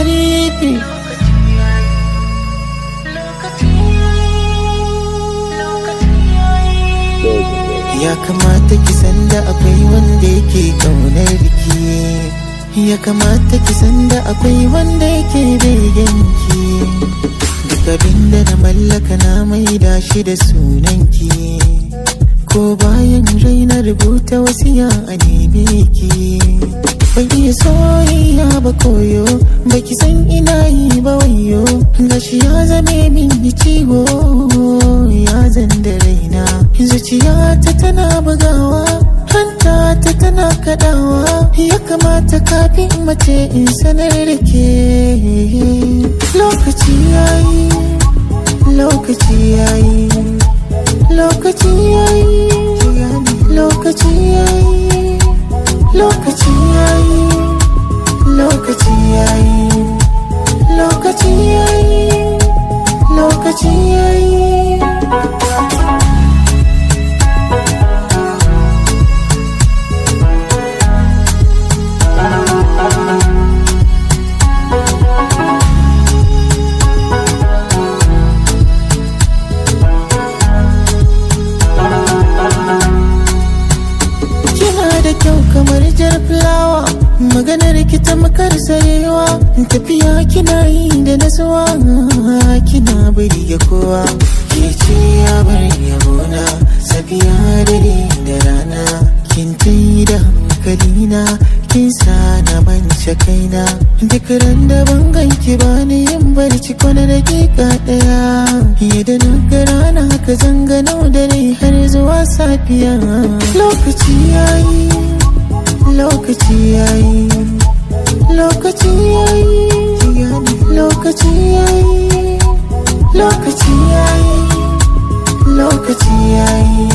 Sharifi. Ya kamata ki san da akwai wanda yake kaunar ki. Ya kamata ki san da akwai wanda yake begen ki. Duk abin da na mallaka na maida shi da sunan ki. Ko bayan rai na rubuta wasiya a neme ki. Ban iya soyayya ba koyo, baki san ina yi ba wayo. Gashi ya zame min ciwo, ya zanda raina. Zuciyata tana bugawa, hanta ta tana kadawa. Ya kamata kafin mace in sanar da ke. Lokaci yayi, lokaci yayi, lokaci yayi, lokaci yayi, lokaci yayi, lokaci yayi, lokaci yayi, lokaci yayi. Kina da kyau kamar jar fulawa, maganar ki ta makar sarewa. Tafiya kina yi da nasuwa, kina burge kowa. Ke ce ya bar yabona, safiya dare da rana. Kin tai da hankalina, kin sa na mance kaina. Duk ran da ban ganki ba ni yin barci ko na dakika daya. Yadda na ga rana haka zanga nau dare har zuwa safiya. Lokaci yayi, lokaci yayi, lokaci yayi, lokaci yayi, lokaci yayi, lokaci yayi,